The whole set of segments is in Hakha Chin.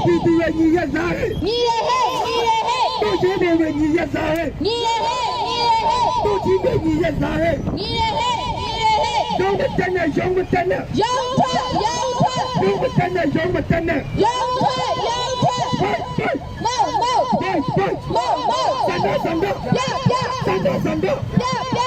ပြည်သူရဲ့ညီရက်စားဟဲ့ ညီရဟဲ့ညီရဟဲ့ တို့ချင်းတွေရဲ့ညီရက်စားဟဲ့ ညီရဟဲ့ညီရဟဲ့ တို့ချင်းတွေညီရက်စားဟဲ့ ညီရဟဲ့ညီရဟဲ့ ရုံးမတက်နဲ့ရုံးမတက်နဲ့ ရောင်းထွက်ရောင်းထွက် ရုံးမတက်နဲ့ရုံးမတက်နဲ့ ရောင်းထွက်ရောင်းထွက် ဟဲ့ဟဲ့ မောက်မောက် ဟဲ့ဟဲ့ မောက်မောက် စန္ဒစန္ဒ ပြပြ စန္ဒစန္ဒ ပြပြ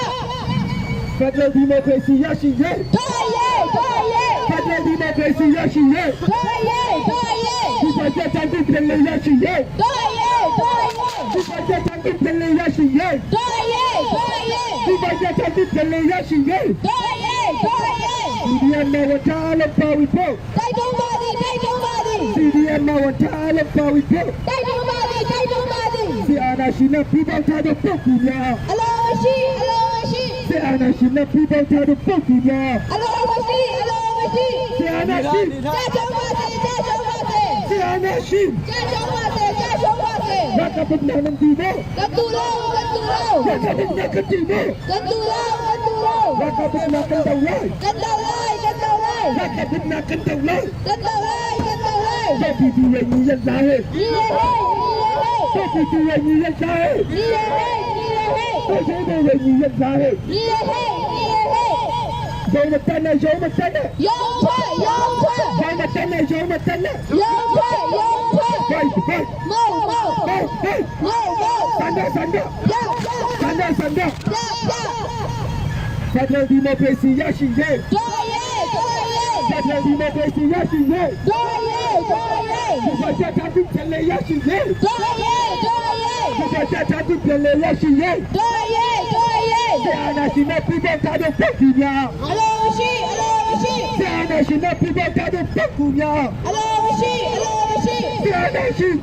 ဖက်ဒရယ်ဒီမိုကရေစီရရှိရေး တော်ရဲတော်ရဲ ဖက်ဒရယ်ဒီမိုကရေစီရရှိရေး တော်ရဲတော်ရဲ ဒီပါချက်တန်တူပြည်လေရရှိရေး တော်ရဲတော်ရဲ ဒီပါချက်တန်တူပြည်လေရရှိရေး တော်ရဲတော်ရဲ ဒီပါချက်တန်တူပြည်လေရရှိရေး တော်ရဲတော်ရဲ ဒီဒီအမဝတာလပါဝီဖို့ တိုက်တွန်းပါသည်တိုက်တွန်းပါသည် ဒီဒီအမဝတာလပါဝီဖို့ တိုက်တွန်းပါသည်တိုက်တွန်းပါသည် စီအာနာရှိနဲ့ပြပောက်ထားတဲ့ပုဂ္ဂိုလ်များ အလိုမရှိအလိုမရှိ စီအာနာရှိနဲ့ပြပောက်ထားတဲ့ပုဂ္ဂိုလ်များ အလိုမရှိအလိုမရှိ စီအာနာရှိ ကြာချုံပါစေကြာချုံပါစေ စီအာနာရှိ ကြာချုံပါစေကြာချုံပါစေ ရကပနာနန်ဒီမေ ကတူလောကတူလော ရကပနာကတိမေ ကတူလောကတူလော ရကပနာကန်တဝဲ ကတူလိုက်ကတူလိုက် ရကပနာကန်တဝဲ ကတူလိုက်ကတူလိုက် တဲ့ပြည်သူရဲ့ညီရသားဟဲ့ ညီရဟဲ့ညီရဟဲ့ တဲ့ပြည်သူရဲ့ညီရသားဟဲ့ ညီရဟဲ့ညီရဟဲ့ တဲ့ပြည်သူရဲ့ညီရသားဟဲ့ ညီရဟဲ့ညီရဟဲ့ ရုံးမတက်နဲ့ရုံးမတက်နဲ့ ရောင်းထွက်ရောင်းထွက် ရုံးမတက်နဲ့ရုံးမတက်နဲ့ ရောင်းထွက်ရောင်းထွက် ဟဲ့ဟဲ့ မောက်မောက် ဟဲ့ဟဲ့ မောက်မောက် စန္ဒစန္ဒ ရောက်ရောက် စန္ဒစန္ဒ ရောက်ရောက် ဖက်ဒရယ်ဒီမိုကရေစီရရှိရေး တော်ရဲတော်ရဲ ဖက်ဒရယ်ဒီမိုကရေစီရရှိရေး တော်ရဲတော်ရဲ ဒီပါချက်တာတူပြန်လေရရှိရေး တော်ရဲတော်ရဲ ဒီပါချက်တာတူပြန်လေရရှိရေး တော်ရဲတော်ရဲ ဆရာနာရှင်နဲ့ပြပောက်ထားတဲ့ပုဂ္ဂိုလ်များ အလိုမရှိအလိုမရှိ ဆရာနာရှင်နဲ့ပြပောက်ထားတဲ့ပုဂ္ဂိုလ်များ အလိုမရှိအလိုမရှိ ဆရာနာရှင်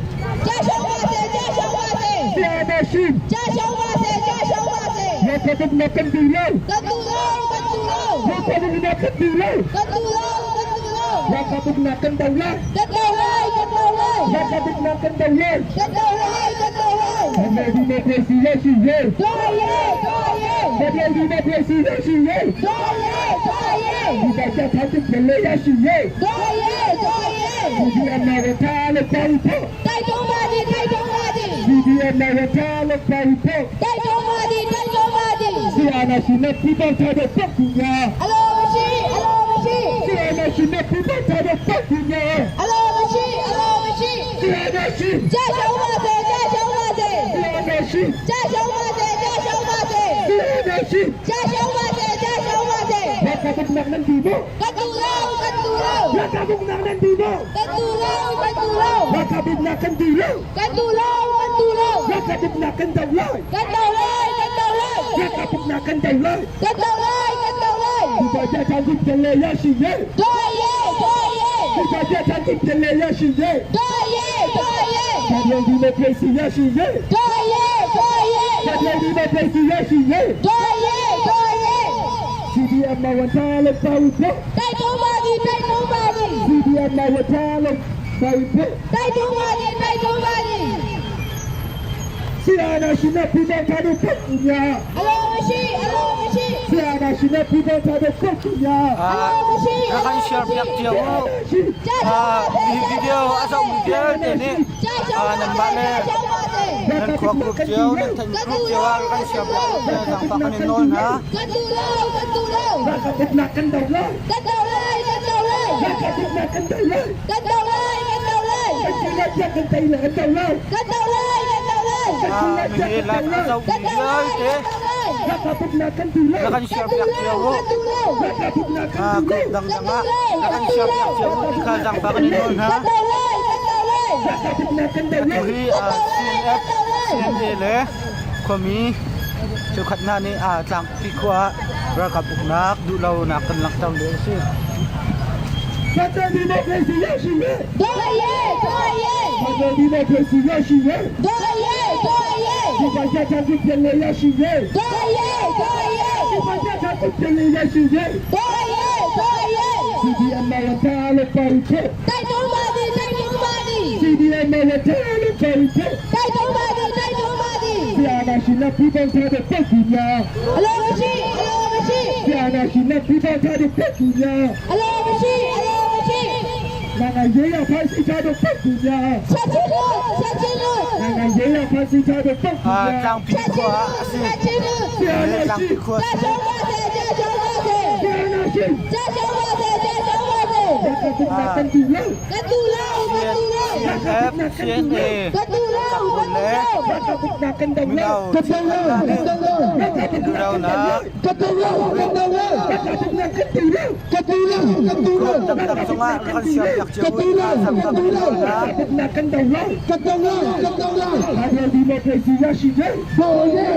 ကြာရှုံးပါစေကြာရှုံးပါစေ ဆရာနာရှင် ကြာရှုံးပါစေကြာရှုံးပါစေ ရကပနာကန်ဒီလော ကတူလောကတူလော ရကပနာကန်ဒီလော ကတူလောကတူလော ရကပနာကန်ဒီလော ကတူလိုက်ကတူလိုက် ရကပနာကန်ဒီလော ကတူလိုက်ကတူလိုက် ဖက်ဒရယ်ဒီမိုကရေစီရရှိရေး တော်ရဲတော်ရဲ ဖက်ဒရယ်ဒီမိုကရေစီရရှိရေး တော်ရဲတော်ရဲ ဒီပါချက်တာတူပြန်လေရရှိရေး တော်ရဲတော်ရဲ ဒီအမေရိကန်လို့ပေါ့ပေါ့ တိုက်တွန်းပါသည်တိုက်တွန်းပါသည် ဒီအမေရိကန်လို့ပေါ့ပေါ့ တိုက်တွန်းပါသည်တိုက်တွန်းပါသည် ဆီအာနာရှင်နဲ့ပြပောက်ထားတဲ့ပုဂ္ဂိုလ်များ အလိုမရှိအလိုမရှိ ဆီအာနာရှင်နဲ့ပြပောက်ထားတဲ့ပုဂ္ဂိုလ်များ အလိုမရှိအလိုမရှိ ဆီအာနာရှင် ကြာရှုံးပါစေကြာရှုံးပါစေ ဆီအာနာရှင် ကြာရှုံးပါစေကြာရှုံးပါစေ ဆီအာနာရှင် ကြာရှုံးပါစေကြာရှုံးပါစေ ရကပနာကန်ဒီမေ ကတူလောကတူလော ရကပနာကန်ဒီမေ ကတူလောကတူလော ရကပနာကန်ဒီလော ကတူလောကတူလော ရကပနာကန်ဒီလော ကတူလိုက်ကတူလိုက် ရကပနာကန်ဒီလော ကတူလိုက်ကတူလိုက် ဒီပါချက်တာတူပြန်လေရရှိရေး တော်ရဲတော်ရဲ ဒီပါချက်တာတူပြန်လေရရှိရေး တော်ရဲတော်ရဲ ဖက်ဒရယ်ဒီမိုကရေစီရရှိရေး တော်ရဲတော်ရဲ ဖက်ဒရယ်ဒီမိုကရေစီရရှိရေး တော်ရဲတော်ရဲ CDM မဝန်ထားလို့ပေါ့ပေါ့ တိုက်တွန်းပါသည်တိုက်တွန်းပါသည် CDM မဝန်ထားလို့ပေါ့ပေါ့ တိုက်တွန်းပါသည်တိုက်တွန်းပါသည် ဆီအာနာရှင်နဲ့ပြပောက်ထားတဲ့ပုဂ္ဂိုလ်များ အလိုမရှိအလိုမရှိ ဆီအာနာရှင်နဲ့ပြပောက်ထားတဲ့ပုဂ္ဂိုလ်များ အလိုမရှိ ရခိုင် share ပြတ်ကြော ရှင် ကြာ အာ ရှုံးပါစေ ဒီဗီဒီယိုအဆောင်ဗီဒီယိုတဲ့နေ့ ကြာရှုံး အာနံ ပါ ပါတ် စေကြာရှုံးပါစေ နဲ့ခွက်ခုကျောနဲ့ထင်ခုကျောရခိုင် share ပြတ်ကြောင်ပါကနေနော်နာ ကတူလောကတူလော ရကပနာကန်တော်လော ကတူလိုက်ကတူလိုက် ရကပနာကန်တော်လော ကတူလိုက်ကတူလိုက် ကချင်လက်ကန်တိုင်လန်တော်လော ကတူလိုက်ကတူလိုက် အာမင်းလာအဆောင် က ဗီဒီ တူ ယို လိုက် တဲ့ ကတူလိုက် ရကပနာကန်တော်လော ရခိုင် share ပြတ်ကျော ကတူလော ရကပနာကန် အာ တော်လော ကုဒန်းငါရခိုင် share ပြတ်ကျောခါကြောင်ပါကနေနော်နာ ကတူလိုက်ကတူလိုက် ရကပနာကန်တော်လော ဒီအာ CNF CNA လေခွမီချုပ်ခတ်နာနေအာတန့်ပိခွာရကပုนักดูเรานักกันลักตังเดซิ ဖက်ဒရယ်ဒီမိုကရေစီရရှိရေး တော်ရဲတော်ရဲ ဖက်ဒရယ်ဒီမိုကရေစီရရှိရေး တော်ရဲတော်ရဲ ဒီပါချက်တာတူပြန်လေရရှိရေး တော်ရဲတော်ရဲ ဒီပါချက်တာတူပြန်လေရရှိရေး တော်ရဲတော်ရဲ CDM မဝန်ထားလို့ပေါ့ပေါ့ တိုက်တွန်းပါသည်တိုက်တွန်းပါသည် CDM မဝန်ထားလို့ပေါ့ပေါ့ တိုက်တွန်းပါသည်တိုက်တွန်းပါသည် ဆီအာနာရှင်နဲ့ပြပောက်ထားတဲ့ပုဂ္ဂိုလ်များ အလိုမရှိအလိုမရှိ ဆီအာနာရှင်နဲ့ပြပောက်ထားတဲ့ပုဂ္ဂိုလ်များ အလိုမရှိအလိုမရှိ နိုင်ငံရေးရဖန်ဆီးထားတဲ့ပုဂ္ဂိုလ်များ ချက်ချင်းလို့ချက်ချင်းလို့ နိုင်ငံရေးရဖန်ဆီးထားတဲ့ပုဂ္ဂိုလ်များ tlangpi ချက် khua ချင်း ah a si လို့ချက်ချင်းလို့ ဆရာနာ tlangpi ရှိ khua ကြာရှုံးပါစေကြာရှုံးပါစေ ဆရာနာရှိ ကြာရှုံးပါစေကြာရှုံးပါစေ ရကပုနာကန်တူလော ကတူလာကတူလာ CNF CNA ကတူလာကတူလာ ရကပုနာကန်တူလော mino ရကပုနာ duhlo nak ကတူလောရကပုနာကန်တူလော group dangdang zongah rak kan siam piak cio u samsam duhlo nak ရကပုနာကန်တူလောဖက်ဒရယ်ဒီမိုကရေစီရရှိရေးဖက်ဒရယ်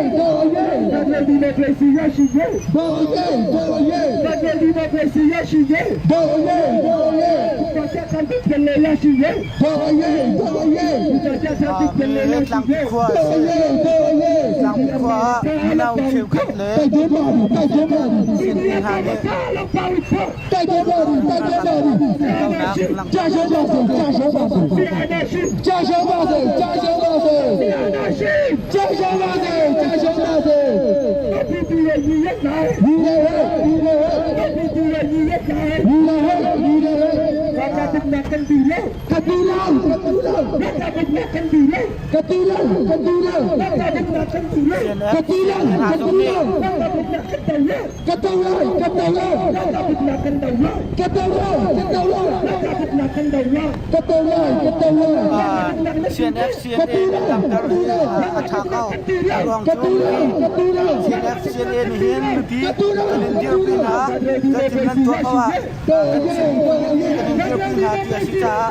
ဒီမိုကရေစီရရှိရေးဖက်ဒရယ်ဒီမိုကရေစီရရှိရေးတော်ချက်ဆန်တိပြန်လေရရှိရေးတော်ချက်ဆန်တိပြန်လေရရှိ tlangpi ရေး khua a si tlangpi khua ah mino cheukhat le CNA hna nih duhlo nak langhter CNF CNA hna zong nih CNF CNA nih langhter hi a ṭha ko. A ruang cu CNF CNA nih hin mipi kan in dirpi hna, zeitin nan tuah paoh ah kan in dirpi hna ti a si caah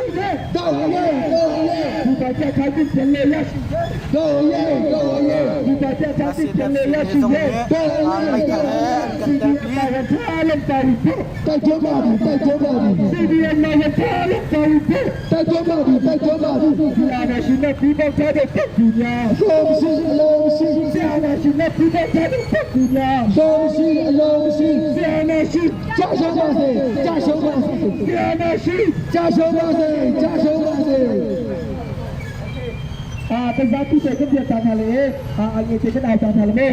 CNF CNA zong nih meithal he an kan telpi. အာပဇာတိစေကပြတာထားလေအာအငေစေကတာထားလေမေ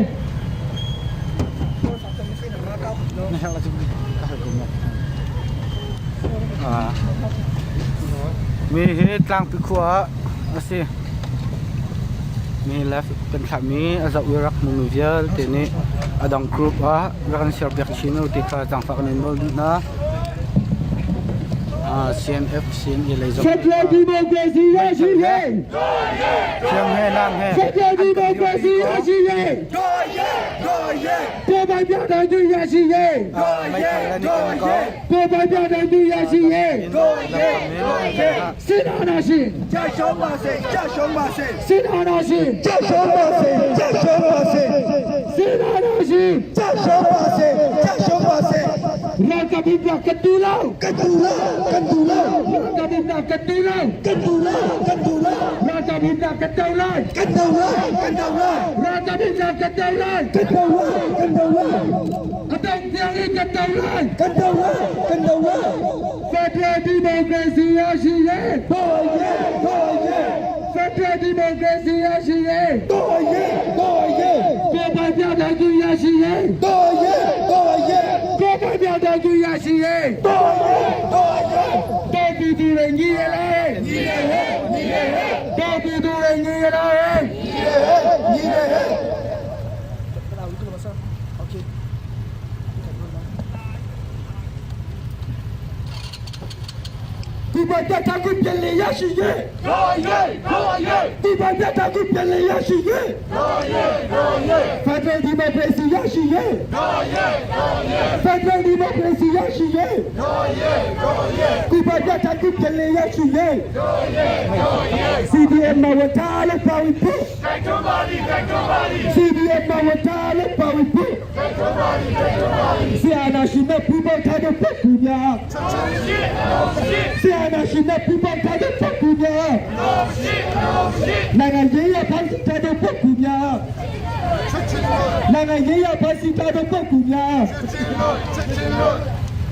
Mi hi tlangpi khua ah a si. Mi left kan thlahmi a zoh i rak hmumi vialte nih a dang group ah rak kan share piak chin u ti kha zaangfah kan in nawl dih hna. CNF CNA lei zong Federal Democracy ရရှိရေး Thiam he nam he Federal Democracy ရရှိရေးကိုပိုင်ပြတိုင်းသူရရှိရေး meithal le nih kan ko. ကိုပိုင်ပြတိုင်းသူရရှိရေး In lam mi စစ်အာဏာရှင် ကြာရှုံးပါစေကြာရှုံးပါစေ စစ်အာဏာရှင် ကြာရှုံးပါစေကြာရှုံးပါစေ စစ်အာဏာရှင် ကြာရှုံးပါစေကြာရှုံးပါစေ ရာကဘုရားကတူလော ကတူလာကတူလာ ရာကဘုရားကတူလော ကတူလာကတူလာ ရာကဘုရားကတူလော ကတူလာကတူလာ ရာကဘုရားကတူလော ကတူလာကတူလာ အတောင်ပြန်လေးကတူလော ကတူလာကတူလာ Federal Democracy ရရှိရေး တော်ရဲတော်ရဲ Federal Democracy ရရှိရေး တော်ရဲတော်ရဲ ကိုပိုင်ပြတိုင်းသူရရှိရေး တော်ရဲတော်ရဲ ကိုပိုင်ပြတိုင်းသူရရှိရေး တော်ရဲတော်ရဲ တော်သူသူတွေညီရလေညီရဟဲ့ညီရဟဲ့တော်သူသူတွေညီရလေ ညီရဟဲ့ညီရဟဲ့ ဒီဘက်တာကူပြန်လေရရှိရေး တော်ရဲတော်ရဲ ဒီဘက်တာကူပြန်လေရရှိရေး တော်ရဲတော်ရဲ Federal Democracy ရရှိရေး တော်ရဲတော်ရဲ Federal Democracy ရရှိရေး တော်ရဲတော်ရဲ ဒီဘက်တာကူပြန်လေရရှိရေး တော်ရဲတော်ရဲ CDM မဝတားလို့ပါဝင်ဖို့ တိုက်တွန်းပါလိတိုက်တွန်းပါလိ CDM မဝတားလို့ပါဝင်ဖို့ တိုက်တွန်းပါလိတိုက်တွန်းပါလိ ဆီယနာရှိမဲ့ပြပောထားတဲ့ပုဂ္ဂိုလ်များ ရှိရှိ ဆီယနာရှိမဲ့ပြပောထားတဲ့ပုဂ္ဂိုလ်များ ရှိရှိ နိုင်ငံရေးရဖန်ဆီးထားတဲ့ပုဂ္ဂိုလ်များနိုင်ငံရေးရဖန်ဆီးထားတဲ့ပုဂ္ဂိုလ်များ ချင်းလို့ချင်းလို့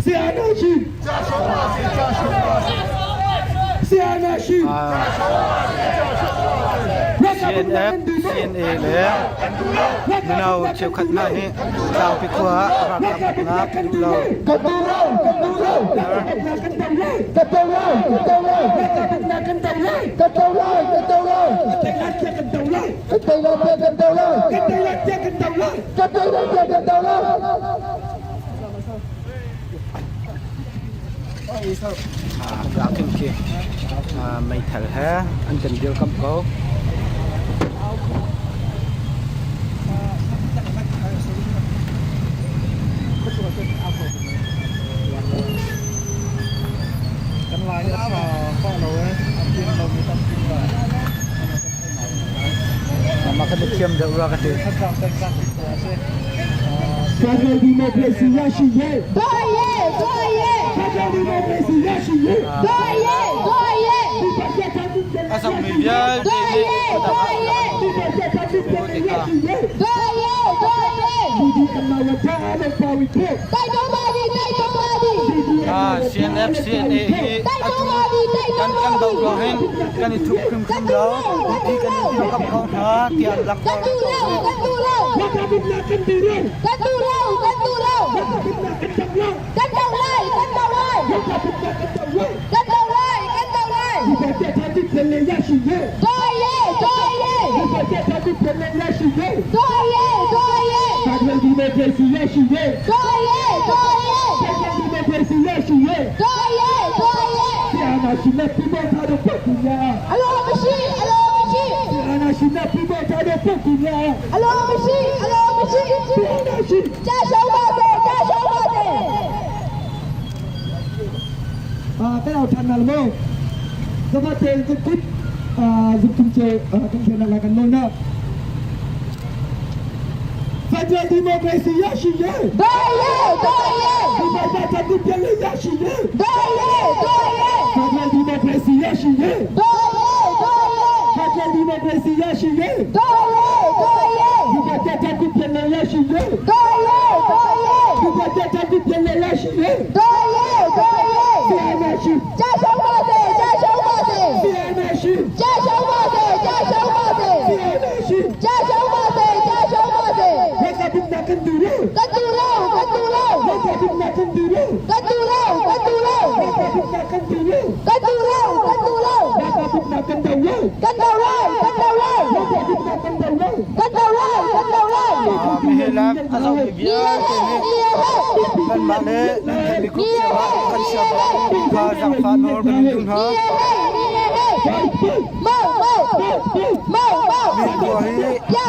ဆီယနာရှိ ကြာရှုံးပါစေကြာရှုံးပါစေ ဆီယနာရှိရက CNF, CNA le mino cheukhat hna nih Tlangpi khua ah ralkap uknak duh lo. Ahkhin khi meithal he an kan dirkamh ko. Mah kan thiam deuh rua ka ti. Federal democracy ရရှိရေး တို့ရဲ့တို့ရဲ့ Federal democracy ရရှိရေး တို့ရဲ့တို့ရဲ့ ဒီပတ်သက်တဲ့ A zohmi vialte nih khuadang ah ဒီပတ်သက်တဲ့ရရှိရေး တို့ရဲ့တို့ရဲ့ ဒီအမဝတာနဲ့ပါဝိဖို့ တိုက်တော့ပါသည်တိုက်တော့ပါသည် CNF CNA hi တိုက် atu တော့ပါသည်တိုက် kan တော့ kan ပါ do သည် ko hin kan i thup hrimhrim lo mipi kan in dirkamh ko hna tiah an က langhter. တူလို့ကတူလို့ ဘာကဘုနာကန်ဒီရော ကတူလို့ကတူလို့ ဘာကဘုနာကန်တလော ကန်တော့လိုက်ကန်တော့လိုက် ဘာကဘုနာကန်တလော ကန်တော့လိုက်ကန်တော့လိုက် ဒီပတ်သက်တဲ့ပြည်ရရှိရေး တို့ရဲ့တို့ရဲ့ ဒီပတ်သက်တဲ့ပြည်ရရှိရေး တို့ရဲ့တို့ရဲ့ Federal democracy ရရှိရေး တို့ရဲ့တို့ရဲ့ Federal democracy ရရှိရေး တို့ရဲ့တို့ရဲ့ ဆရာနာရှင်နဲ့ပြပောထားတဲ့ပုဂ္ဂိုလ်များ အလိုမရှိအလိုမရှိ ဆရာနာရှင်နဲ့ပြပောထားတဲ့ပုဂ္ဂိုလ်များ အလိုမရှိအလိုမရှိ ဆရာနာရှင် ကြာရှုံးပါစေကြာရှုံးပါစေ အာတဲ့အောင်ထန်နလမောဇမတေဇကုတ်အာဇုတ်ချေအာကန်ချေနာကန်မောနာ Federal democracy ရရှိရေး တို့ရဲ့တို့ရဲ့ ဒီဘက်ကတည်းကပြည်ရရှိရေး တို့ရဲ့တို့ရဲ့ Federal democracy ရရှိရေး တို့ရဲ့တို့ရဲ့ Federal democracy ရရှိရေး တို့ရဲ့တို့ရဲ့ ဒီဘက်ကတည်းကပြည်ရရှိရေး တို့ရဲ့တို့ရဲ့ ဒီဘက်ကတည်းကပြည်ရရှိရေး တို့ရဲ့တို့ရဲ့ ဆရာနာရှင် ကြာရှုံးပါစေကြာရှုံးပါစေ ဆရာနာရှင် ကြာရှုံးပါစေကြာရှုံးပါစေ ဆရာနာရှင် ကြာရှုံးပါစေကြာရှုံးပါစေ ဘာကဘုနာကန်ဒီရော ကတူလို့ကတူလို့ ဘာကဘုနာကန်ဒီရော ကတူလို့ကတူလို့ ဘာကဘုနာကန်ဒီရော ကတူလို့ကတူလို့ ဘာကဘုနာကန်ဒီရော ကန်တော်လိုက်ကန်တော်လိုက် ဘာကဘုနာကန်ဒီရော ကန်တော်လိုက်ကန်တော်လိုက် Mihi live a zohmi vialte nih ဒီရဲ့ဟဲ့ kanmah le nan theihmi group cio ah kan share kha zaangfah nawl kan in duh hna. ဒီရဲ့ဟဲ့ဒီရဲ့ဟဲ့မောမောမောမော Mi khua hi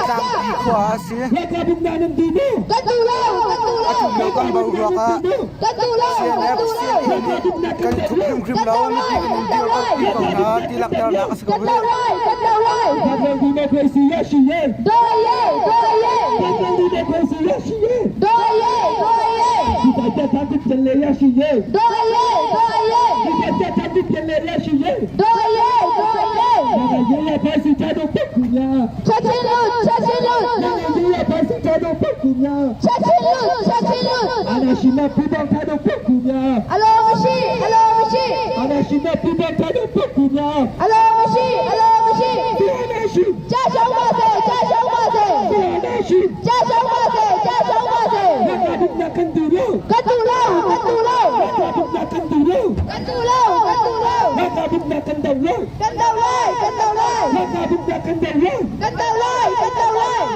Tlangpi khua a si. ဘာကဘုနာနန်ဒီရော ကတူလို့ကတူလို့ Atu lio kan bo ruak ah ကတူလို့က CNF တူလို့ CNA nih kan i thup hrimhrim lo mipi kan in dirkamh ko hna ti langhternak a si ko ကန် hih. တော်လိုက်ကန်တော်လိုက် Federal democracy ရရှိရေး တို့ရဲ့တို့ရဲ့ Federal democracy ရရှိရေး တို့ရဲ့တို့ရဲ့ ဒီဘက်ကတည်းကပြည်ရရှိရေး တို့ရဲ့တို့ရဲ့ ဒီဘက်ကတည်းကပြည်ရရှိရေး တို့ရဲ့တို့ရဲ့ နိုင်ငံရေးရပါစီထားတဲ့ပုဂ္ဂိုလ်များ ချက်ချင်းလို့ချက်ချင်းလို့ နိုင်ငံရေးရပါစီထားတဲ့ပုဂ္ဂိုလ်များ ချက်ချင်းလို့ချက်ချင်းလို့ အာဏာရှင်နဲ့ပြပောထားတဲ့ပုဂ္ဂိုလ်များ အလိုမရှိအလိုမရှိ အာဏာရှင်နဲ့ပြပောထားတဲ့ပုဂ္ဂိုလ်များ အလိုမရှိအလိုမရှိ အာဏာရှင် ကြာရှုံးပါစေကြာရှုံးပါစေ အာဏာရှင် ကြာရှုံးပါစေကြာရှုံးပါစေ ဘာကဘုနာကန်ဒီရော ကတူလို့ကတူလို့ ဘာကဘုနာကန်ဒီရော ကတူလို့ကတူလို့ ဘာကဘုနာကန်ဒီရော ကန်တော်လိုက်ကန်တော်လိုက် ဘာကဘုနာကန်ဒီရော ကန်တော်လိုက်ကန်တော်လိုက်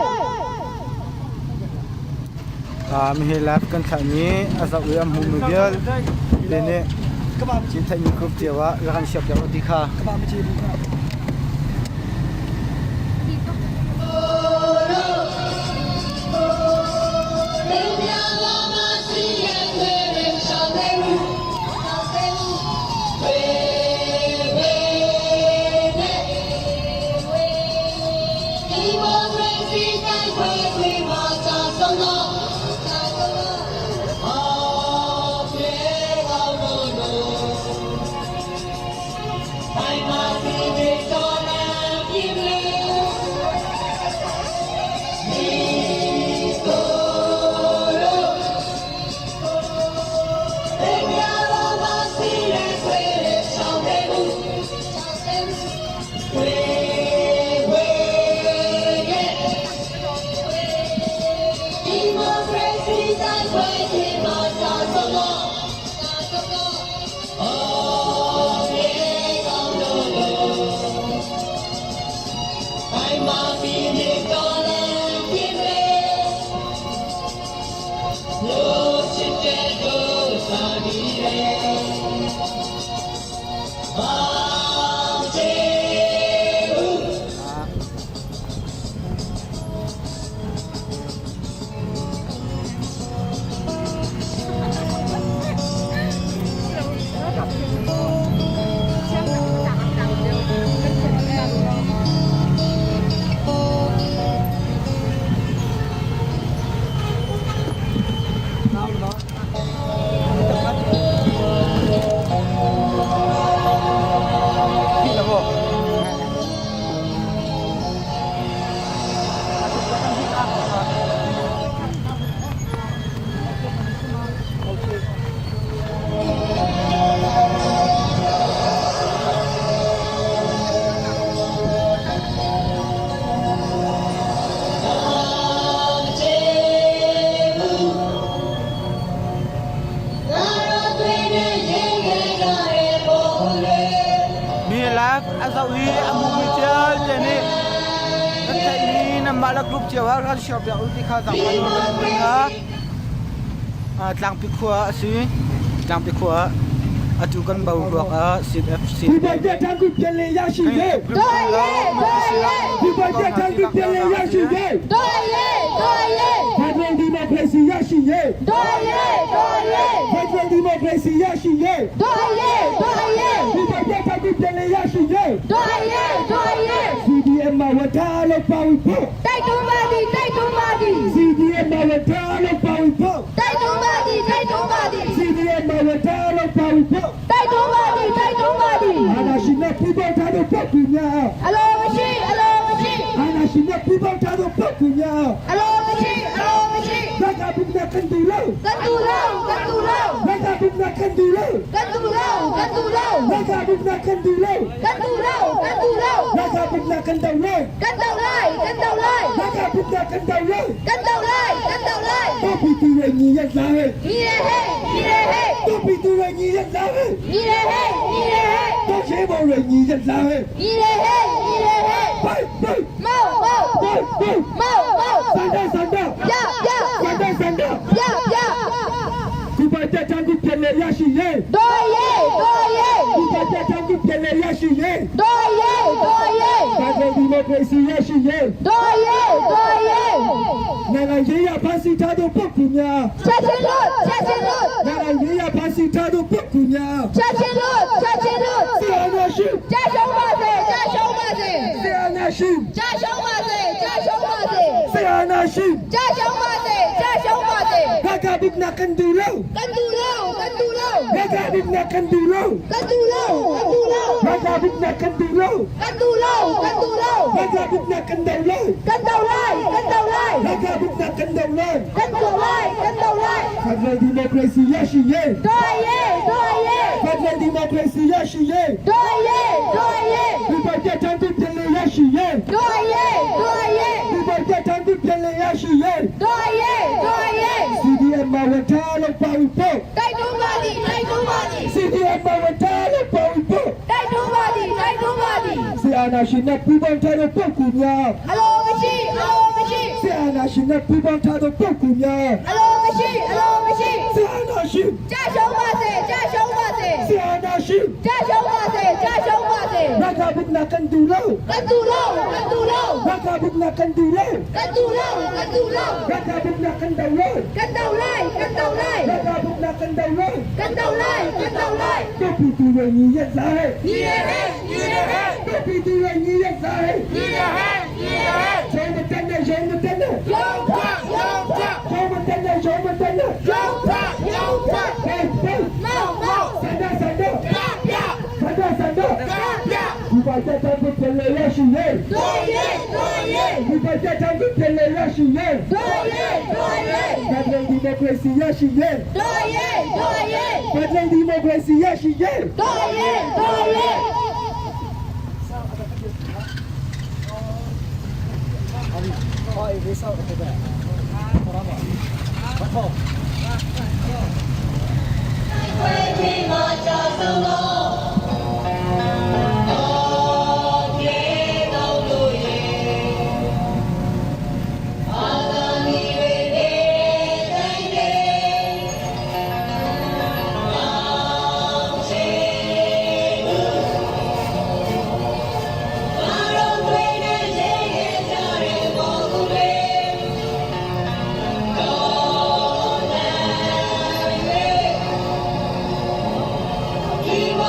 Mihi live kan thlahmi a zoh i a hmumi vialte nih Chin theihmi group cio ah rak kan share piak u ti kha. Mi lak a zoh i a hmumi vialte nih nan theihmi nanmah le group cio ah rak share piak u ti kha zaangfah nawl kan in hna. Tlangpi khua a si. Tlangpi khua atu kan boruak ah CFC CDM မှာဝထားလို့ပါဝင်ဖို့ တိုက်တွန်းပါသည်တိုက်တွန်းပါသည် CDM မှာဝထားလို့ပါဝင်ဖို့ တိုက်တွန်းပါသည်တိုက်တွန်းပါသည် CDM မှာဝထားလို့ပါဝင်ဖို့ တိုက်တွန်းပါသည်တိုက်တွန်းပါသည် အာနာရှင်နဲ့ပြပောထားတဲ့ပုဂ္ဂိုလ်များ အလိုမရှိအလိုမရှိ အာနာရှင်နဲ့ပြပောထားတဲ့ပုဂ္ဂိုလ်များ အလိုမရှိအလိုမရှိ လက်ကဘုရားကန်တူလို့ ကတူလောကတူလော လက်ကဘုရားကန်တူလို့ ကတူလောကတူလော လက်ကဘုရားကန်တူလို့ ကတူလောကတူလော လက်ကဘုရားကန်တူလို့ ကတောက်လိုက် ကတောက်လိုက် လက်ကဘုရားကန်တူလို့ ကတောက်လိုက် ကတောက်လိုက် တို့ပီတူရညီရလာဟဲ့ ညီရဟဲ့ညီရဟဲ့ တို့ပီတူရညီရလာဟဲ့ ညီရဟဲ့ညီရဟဲ့ တို့ချေဘောရညီရလာဟဲ့ ညီရဟဲ့ညီရဟဲ့ ပိုက်ပိုက် မောက်မောက် ပိုက်ပိုက် မောက်မောက် စန္ဒစန္ဒ ပြပြ စန္ဒစန္ဒ ပြပြ ခုပါတဲ့တန်ကူပြန်လေရရှိရဲ့ တော်ရဲတော်ရဲ ခုပါတဲ့တန်ကူပြန်လေရရှိရဲ့ တော်ရဲတော်ရဲ ဘာသာဒီမိုကရေစီရရှိရဲ့ တော်ရဲတော်ရဲ နိုင်ငံရေးရဖန်စီထားသောပုဂ္ဂိုလ်များ ချက်ချင်းလို့ချက်ချင်းလို့ နိုင်ငံရေးရဖန်စီထားသောပုဂ္ဂိုလ်များ ချက်ချင်းလို့ချက်ချင်းလို့ ဆီယနာရှိ ကြရှုံးပါစေကြရှုံးပါစေ ဆီယနာရှိ ကြရှုံးပါစေကြရှုံးပါစေ ဆီယနာရှိ ကြရှုံးပါစေကြရှုံးပါစေ ဘာကဘုနာကန်ဒူလော ကတူလောကတူလော ဘာကဘုနာကန်ဒူလော ကတူလောကတူလော ဘာကဘုနာကန်ဒူလော ကတူလောကတူလော ဘာကဘုနာကန်ဒူလော ကတောက်လိုက် ကတောက်လိုက် ဘာကဘုနာကန်ဒူလော ကတောက်လိုက် ကတောက်လိုက် ဖက်ဒရယ်ဒီမိုကရေစီရရှိရဲ့ တော်ရဲတော်ရဲ ဖက်ဒရယ်ဒီမိုကရေစီရရှိရဲ့ တော်ရဲတော်ရဲ ဒီဘက်တန်တူပြန်လေရရှိရဲ့ တော်ရဲတော်ရဲ ဒီဘက်တန်တူပြန်လေရရှိရဲ့ တော်ရဲတော်ရဲ CDM မှာဝထားလို့ပါဝင်ဖို့ တိုက်တွန်းပါသည်တိုက်တွန်းပါသည် CDM မှာဝထားလို့ပါဝင်ဖို့ တိုက်တွန်းပါသည်တိုက်တွန်းပါသည် ဆီအာနာရှင်နဲ့ပူးပေါင်းထားတဲ့ပုဂ္ဂိုလ်များ အလိုမရှိအလိုမရှိ ဆီအာနာရှင်နဲ့ပူးပေါင်းထားတဲ့ပုဂ္ဂိုလ်များ အလိုမရှိအလိုမရှိ ဆီအာနာရှင် ကြရှုံးပါစေကြရှုံးပါစေ ဆီအာနာရှင် ကြရှုံးပါစေကြရှုံးပါစေ ဘာကဘုနာကန်ဒူလော ကတူလောကတူလော ဘာကဘုနာကန်ဒူလော ကတူလောကတူလော ဘာကဘုနာကန်ဒူလော ကတောက်လိုက် ကတောက်လိုက် ဘာကဘုနာကန်ဒူလော ကတောက်လိုက် ကတောက်လိုက် တို့ပီတူရညီရလာဟဲ့ ညီရဟဲ့ညီရဟဲ့ တို့ပီတူရညီရလာဟဲ့ ညီရဟဲ့ညီရဟဲ့ ကျောင်းမတက်နဲ့ရုံးမတက်နဲ့ ရုံဖရုံဖ ကျောင်းမတက်နဲ့ရုံးမတက်နဲ့ ရုံဖရုံဖ ဟေးဟေး မောက်မောက် စန္ဒစန္ဒ ပြပြ စန္ဒစန္ဒ ပြပြ ဒီပါတဲ့တန်ကူပြန်လေရရှိရဲ့ တော်ရဲတော်ရဲ ဒီပါတဲ့တန်ကူပြန်လေရရှိရဲ့ တော်ရဲတော်ရဲ ဖက်ဒရယ်ဒီမိုကရေစီရရှိရဲ့ တော်ရဲတော်ရဲ ဖက်ဒရယ်ဒီမိုကရေစီရရှိရဲ့ တော်ရဲတော်ရဲ ဒီမ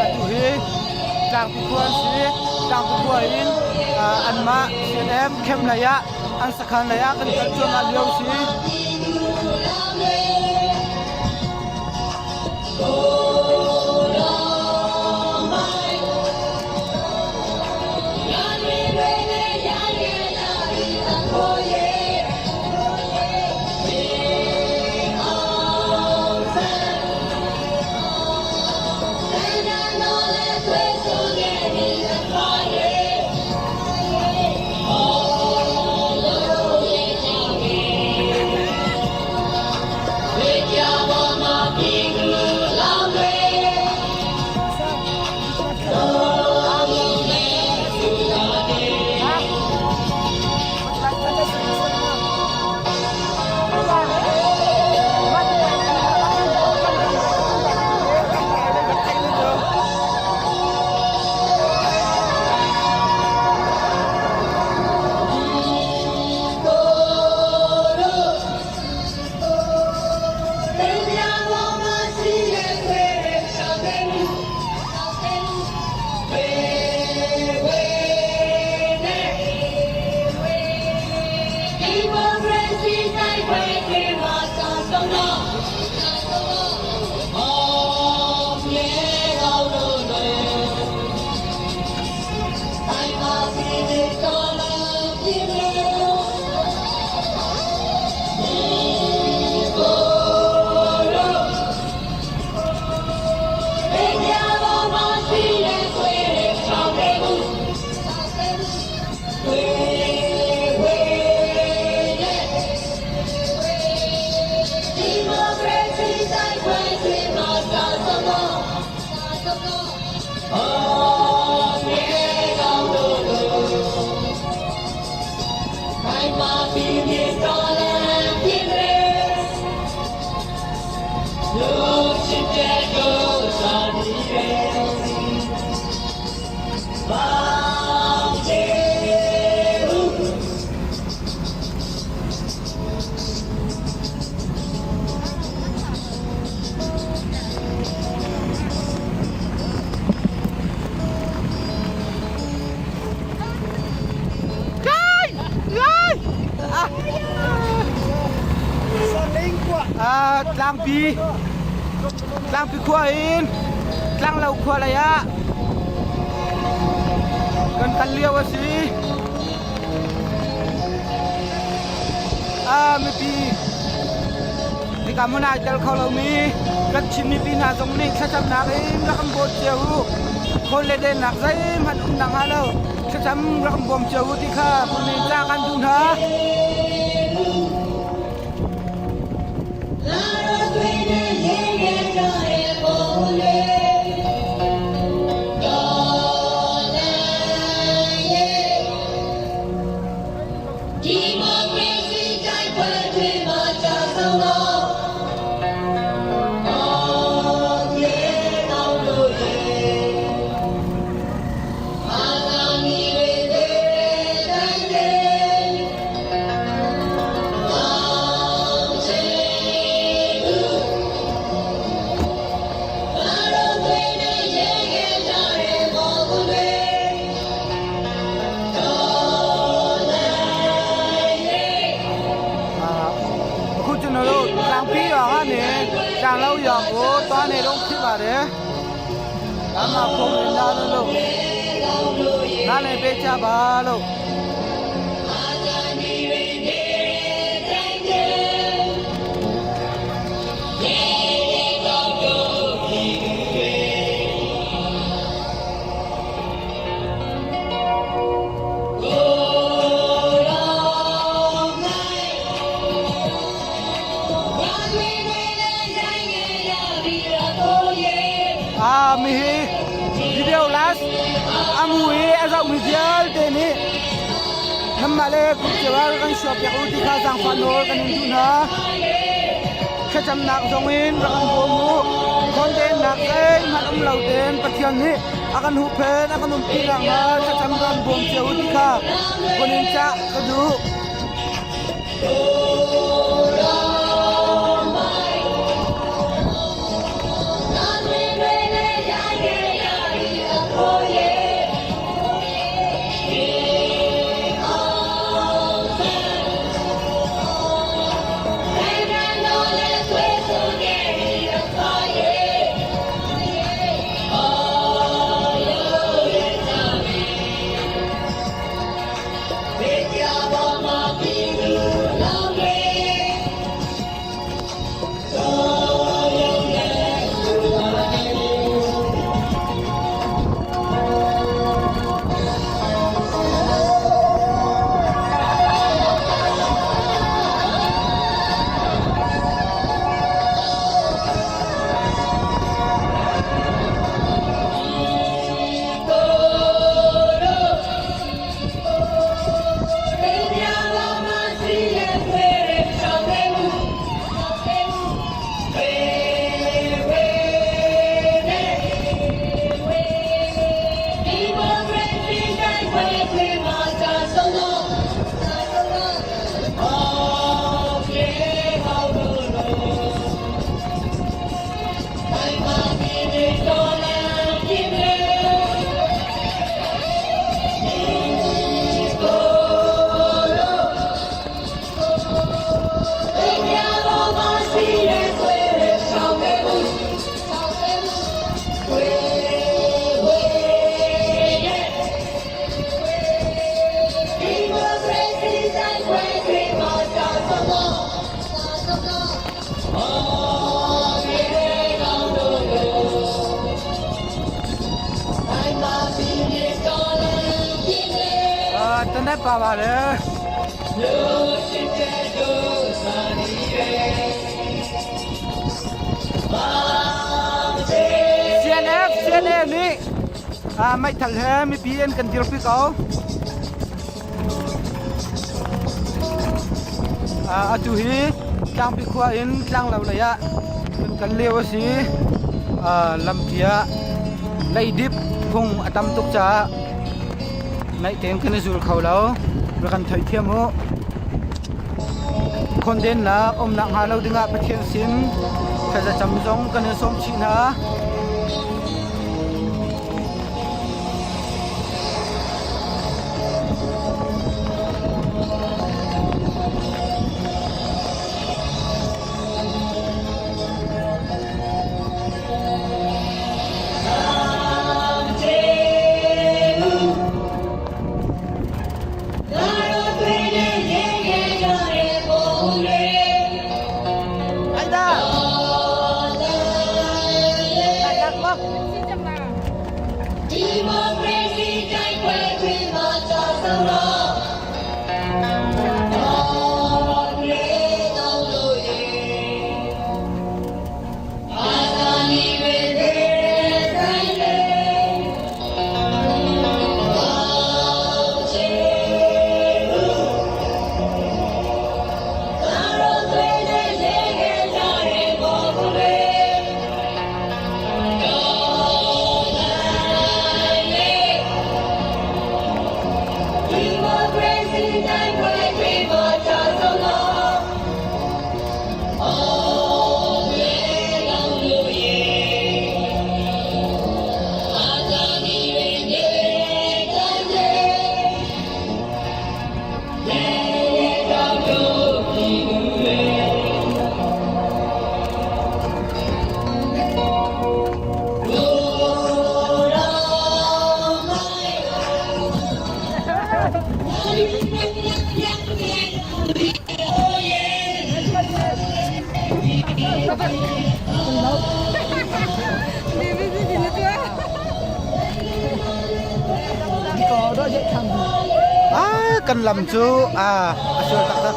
Atu hi Tlangpi khua an si. Tlangpi khua in anmah CNF camp lei ah an sakhan lei ah kan kal cuahmah lio si. Tlangpi Tlangpi khua in Tlanglo khua lei ah kan kal lio a si. Mipi hika hmun ah ai tel kho lomi kan Chin mipi hna zong nih thlacamnak in rak kan bawm cio u. Khawl le dennak zeihmanh um nak hnga lo thlacam rak kan bawm cio u ti kha phun in ca kan duh hna. အခုကျွန်တော်တို့တောင်ပြီးရွာကနေတောင်လောက်ရွာကိုသွားနေတော့ဖြစ်ပါတယ်။ဒါမှပုံနေလာလို့နားလည်ပေးကြပါလို့ အာမီဟီဗီဒီယို last အမူဟီအရောက်မီပြ vialte nih nanmah le kum cio ah rak kan suakpiak u ti kha zaangfah nawl kan in duh hna. Thlacamnak zong in rak kan bawm u. Khawndennak zeihmanh um lo tein Pathian nih a kan huhphen, a kan umpi nakhnga thlacam kan bawm cio u ti kha vun in cah ka duh. တနက်ပါပါတယ် CNF CNF นี่ไม่ทันแท้มี PN กันdirpi ko atu hi tlangpi khua in tlanglo lei ah kan kal lio a si. Lampi ah leidip phung a tam tuk caah naih tein kan i zul kho lo. Rak kan theithiam u. Khondennak umnak hnga lo dingah Pathian sin thlacam zong kan in sawm chih hna. Ah, kan lam cu ah a sual taktak.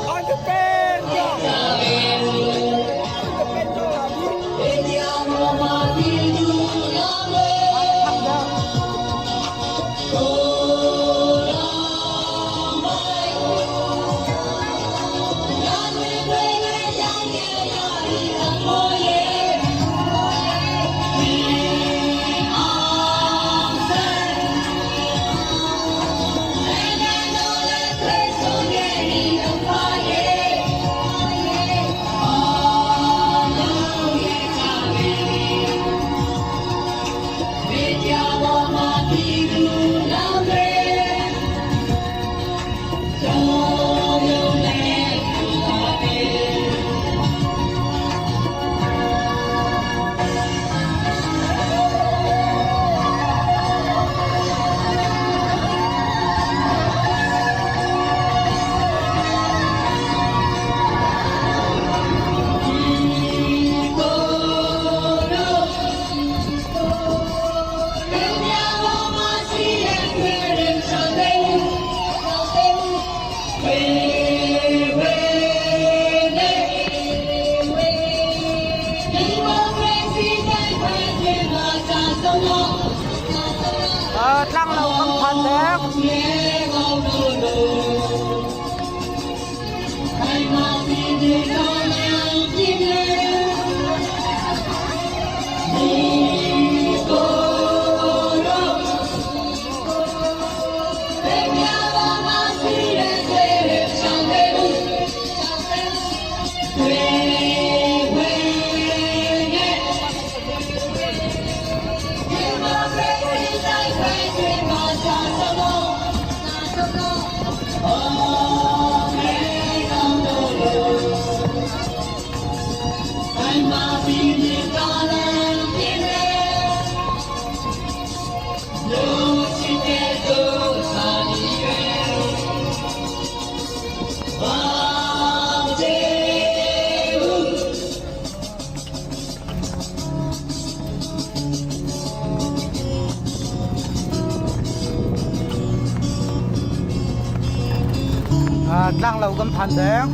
Tlanglo kan phan deng.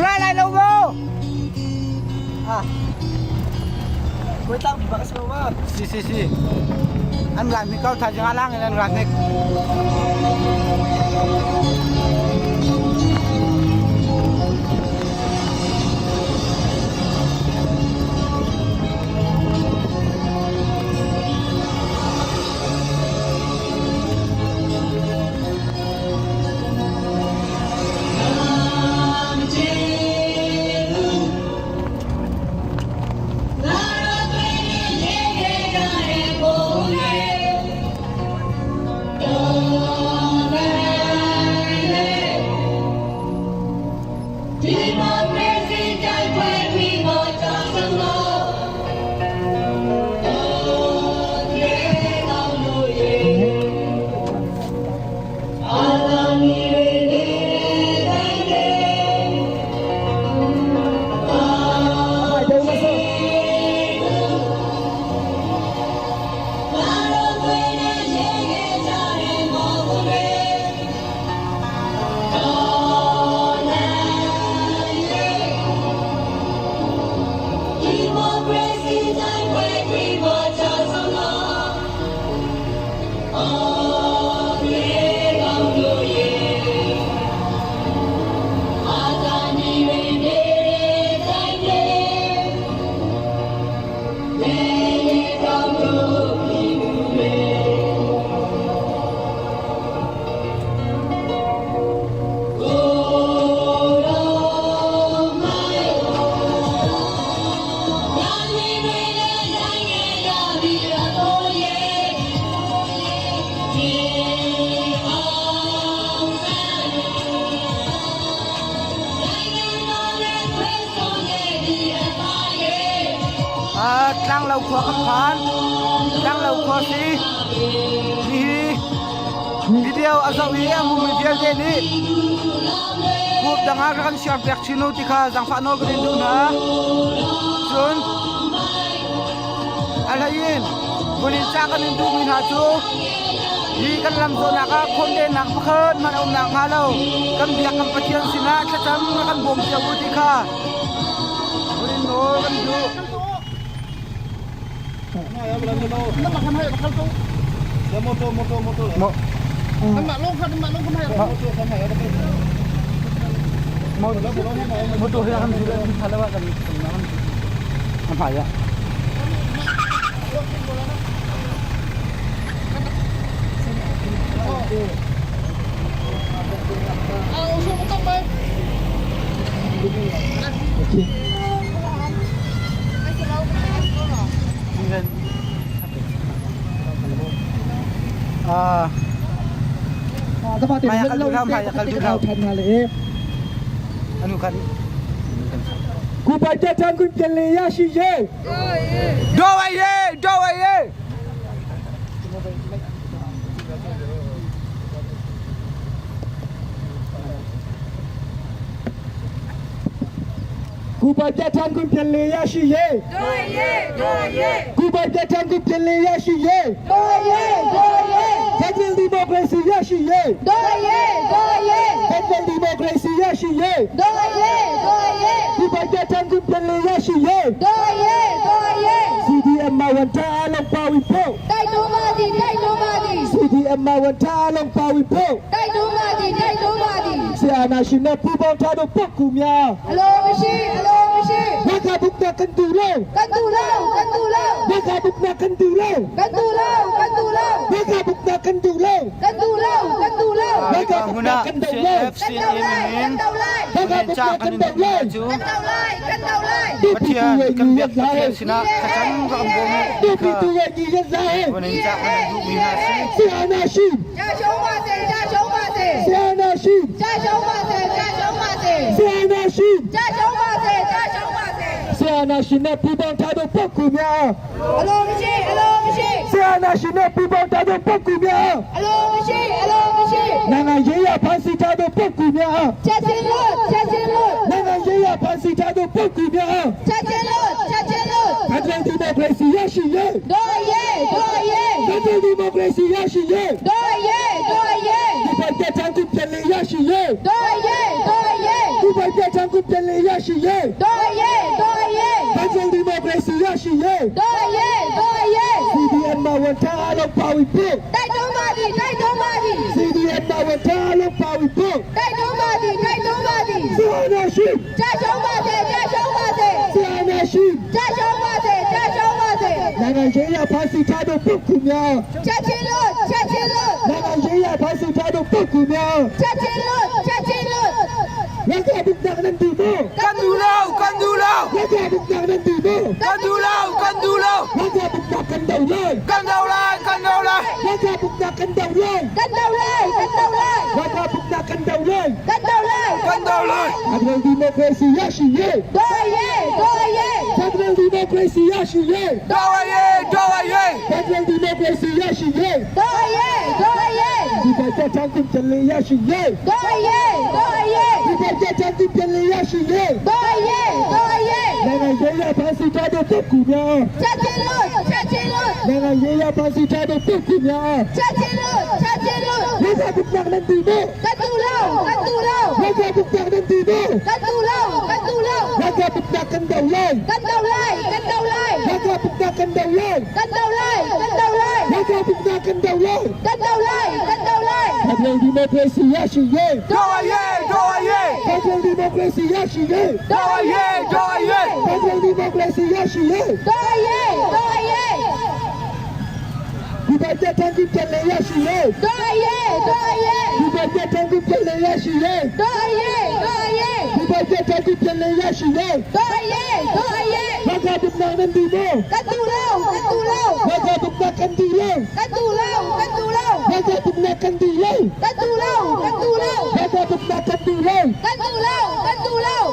Lai lai lo mo. Ah. Koi tlang bak sa ma. Si si si. An ran ni kau tha jang lang in an ran nek. Tlanglo khua kan phan. Tlanglo khua si. Hi video a zoh i a hmumi vialte nih group dang ah kan share piak chin u ti kha zaangfah nawl kan in duh hna. Cun a hlei in vun in cah kan in duhmi hna cu hi kan lam zawhnak ah khawndennak pakhat hmanh a um nakhnga lo kan biak kan Pathian sinah thlacam kan bawm cio u ti kha vun in nawl kan duh. Motor hi kan zul kan thalo kan kan hmai ah. ကိုပိုက်တက်တန်းခွင့်ပြန်လေရရှိရေး ဒေါ်ဝရေဒေါ်ဝရေ ကိုပိုက်တက်တန်းခွင့်ပြန်လေရရှိရေးကိုပိုက်တက်တန်းခွင့်ပြန်လေရရှိရေး တော်ရေးတော်ရေး Federal Democracy ရရှိရေး တော်ရေးတော်ရေး Federal Democracy ရရှိရေး တော်ရေးတော်ရေး ကိုပိုက်တက်တန်းခွင့်ပြန်လေရရှိရေး တော်ရေးတော်ရေး CDM မှာဝန်ထမ်းအားလုံးပါဝင်ဖို့ တိုက်တွန်းပါ CDM မှာဝန်ထမ်းအလုံးပါဝင်ဖို့ တိုက်တွန်းပါသည်တိုက်တွန်းပါသည် ဆရာနာရှင်နဲ့ပူပေါင်းထားသောပုဂ္ဂိုလ်များ အလိုမရှိအလိုမရှိ ဝါကပုကကန်တူလော ကန်တူလောကန်တူလော ဝါကပုကကန်တူလော ကန်တူလောကန်တူလော ဝါကပုကကန်တူလော ကန်တူလောကန်တူလော Hika hmun ah CNF ကန် CNA တော်လိုက် min ကန်တော်လိုက် in ca kan in duhmi hna cu ကန်တော်လိုက်ကန်တော်လိုက် Pathian kan biak Pathian sinah thlacam rak kan bawm u တို့ ti kha ပြည်သူရဲ့ညီရစားဟဲ့ vun in ca kan in duhmi hna a si. ဆရာနာရှင် ကြာရှုံးပါစေကြာရှုံးပါစေ ဆရာနာရှင် ကြာရှုံးပါစေကြာရှုံးပါစေ ဆရာနာရှင် ကြာရှုံးပါစေကြာရှုံးပါစေ ဆရာနာရှင်နဲ့ပူပေါင်းထားသောပုဂ္ဂိုလ်များ အလိုမရှိအလိုမရှိ ဆရာနာရှင်နဲ့ပူပေါင်းထားသောပုဂ္ဂိုလ်များ အလိုမရှိအလိုမရှိ နိုင်ငံရေးရဖန်ဆီးထားသောပုဂ္ဂိုလ်များ ချက်ချင်းလို့ချက်ချင်းလို့ နိုင်ငံရေးရဖန်ဆီးထားသောပုဂ္ဂိုလ်များ ချက်ချင်းလို့ချက်ချင်းလို့ ဖက်ဒရယ်ဒီမိုကရေစီရရှိရေး တို့ရဲတို့ရဲ ဖက်ဒရယ်ဒီမိုကရေစီရရှိရေး တို့ရဲတို့ရဲ ဒီပတ်သက်တန်းကူပြန်လည်ရရှိရေး တို့ရဲတို့ရဲ ဒီပတ်သက်တန်းကူပြန်လည်ရရှိရေး တို့ရဲတို့ရဲ ဖက်ဒရယ်ဒီမိုကရေစီရရှိရေး တို့ရဲတို့ရဲ CDM မှာဝန်ထမ်းအားလုံးပါဝင်ဖို့ တိုက်တွန်းပါသည်တိုက်တွန်းပါသည် CDM မှာဝန်ထမ်းအားလုံးပါဝင်ဖို့ တိုက်တွန်းပါသည်တိုက်တွန်းပါသည် ဆရာနာရှိ ကြာရှုံးပါစေကြာရှုံးပါစေ ဆရာနာရှိ ကြာရှုံးပါစေကြာရှုံးပါစေ နိုင်ငံရေးရဖန်ဆီးထားသောပုဂ္ဂိုလ်များ ချက်ချင်းလို့ချက်ချင်းလို့ နိုင်ငံရေးရဖန်ဆီးထားသောပုဂ္ဂိုလ်များ ချက်ချင်းလို့ချက်ချင်းလို့ လက်ကပုဒ်နာနန်ဒီမေ Kan duh lo, kan duh lo, လက်ကပုဒ်နာနန်ဒီမေ kan duh lo, kan duh lo, လက်ကပုဒ်နာကန်ဒေါ် kan do lai, kan do lai, လက်ကပုဒ်နာကန်ဒေါ် ကန်တော်လိုက်ကန်တော်လိုက် လက်ကပုဒ်နာကန်ဒေါ် ကန်တော်လိုက် kan do lai. ဖက်ဒရယ်ဒီမိုကရေစီရရှိရေး တို့ရဲတို့ရဲ ဖက်ဒရယ်ဒီမိုကရေစီရရှိရေး Do a ye, do a ye. ဖက်ဒရယ်ဒီမိုကရေစီရရှိရေး တို့ရဲတို့ရဲ ဒီပတ်သက်တန်းကူပြန်လည်ရရှိရေး တို့ရဲတို့ရဲ ဒီပတ်သက်တန်းကူပြန်လည်ရရှိရေး တို့ရဲတို့ရဲ နိုင်ငံရေးရဖန်ဆီးထားတဲ့ပုဂ္ဂိုလ်များ ချက်ချင်းလို့ချက်ချင်းလို့ နိုင်ငံရေးရဖန်ဆီးထားတဲ့ပုဂ္ဂိုလ်များ ချက်ချင်းလို့ချက်ချင်းလို့ လက်ကပုဒ်နာနန်ဒီမေ ကန်တူလို့ကန်တူလို့ လက်ကပုဒ်နာနန်ဒီမေ ကန်တူလို့ကန်တူလို့ လက်ကပုဒ်နာကန်ဒေါ် ကန်တော်လိုက်ကန်တော်လိုက် လက်ကပုဒ်နာကန်ဒေါ် ကန်တော်လိုက်ကန်တော်လိုက် လက်ကပုဒ်နာကန်ဒေါ် ကန်တော်လိုက်ကန်တော်လိုက် ဖက်ဒရယ်ဒီမိုကရေစီရရှိရေး Do a ye, do a ye, ဖက်ဒရယ်ဒီမိုကရေစီရရှိရေး do a ye, do a ye. ဖက်ဒရယ်ဒီမိုကရေစီရရှိရေး တော်ရဲတော်ရဲ ဒီပတ်သက်တန်းကူပြန်လည်ရရှိရေး တော်ရဲတော်ရဲ ဒီပတ်သက်တန်းကူပြန်လည်ရရှိရေး တော်ရဲတော်ရဲ ဒီပတ်သက်တန်းကူပြန်လည်ရရှိရေး တော်ရဲတော်ရဲ လက်ကပုဒ်နာနန်ဒီမေ ကန်တူလို့ကန်တူလို့ လက်ကပုဒ်နာကန်ဒီလော ကန်တူလို့ကန်တူလို့ လက်ကပုဒ်နာကန်ဒီလော ကန်တူလို့ကန်တူလို့ လက်ကပုဒ်နာကန်ဒီလော ကန်တူလို့ကန်တူလို့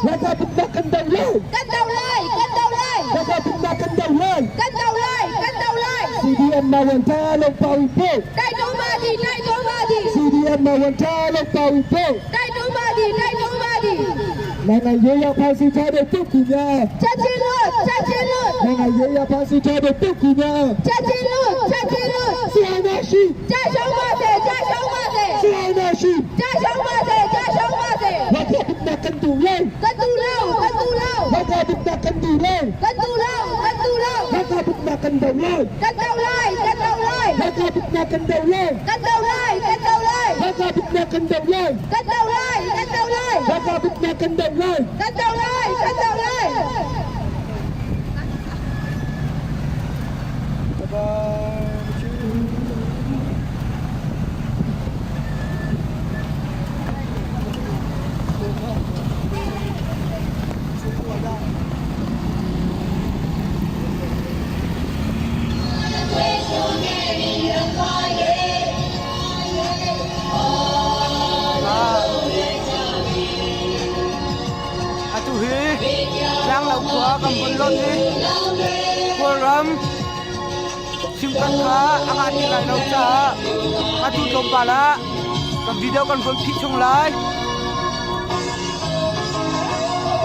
လက်ကပုဒ်နာကန်ဒေါ် ကန်တော်လိုက်ကန်တော်လိုက် လက်ကပုဒ်နာကန်ဒေါ် ကန်တော်လိုက်ကန်တော်လိုက် CDM မှာဝန်ထမ်းအလုံးပါဝင်ဖို့ တိုက်တွန်းပါသည်တိုက်တွန်းပါသည် CDM မှာဝန်ထမ်းအလုံးပါဝင်ဖို့ တိုက်တွန်းပါသည်တိုက်တွန်းပါသည် နိုင်ငံရေးရဖန်ဆီးထားတဲ့ပုဂ္ဂိုလ်များ ချက်ချင်းလို့ချက်ချင်းလို့ နိုင်ငံရေးရဖန်ဆီးထားတဲ့ပုဂ္ဂိုလ်များ ချက်ချင်းလို့ချက်ချင်းလို့ ဆရာနာရှိ ကြာရှုံးပါစေကြာရှုံးပါစေ ဆရာနာရှိ ကြာရှုံးပါစေကြာရှုံးပါစေ လက်ကပုဒ်နာကန်ဒီလော ကတူလောကတူလော လက်ကပုဒ်နာကန်ဒီလော ကတူလောကတူလော လက်ကပုဒ်နာကန်ဒေါ် ကတူလိုက်ကတူလိုက် လက်ကပုဒ်နာကန်ဒေါ် ကတူလိုက်ကတူလိုက် လက်ကပုဒ်နာကန်ဒေါ် ကတူလိုက်ကတူလိုက် လက်ကပုဒ်နာကန်ဒေါ် ကတူလိုက်ကတူလိုက် Atu hi tlang lo khua kan vun lot hi Kawlram simkat kha a ngah ti lai lo caah atu tlawmpal ah kan video kan vun phih chung lai.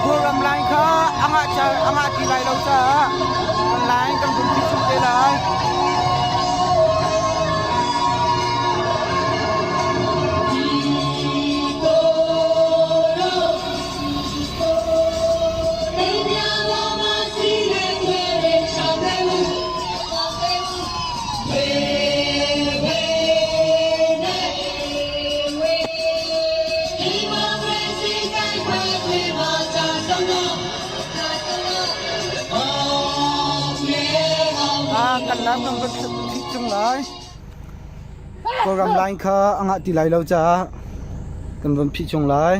Kawlram line kha a ngah a ngah ti lai lo caah kan line kan vun phih chung te lai. Kan lam kan van phih chung lai. Kawlram line kha a ngah ti lai lo caah kan van phih chung lai.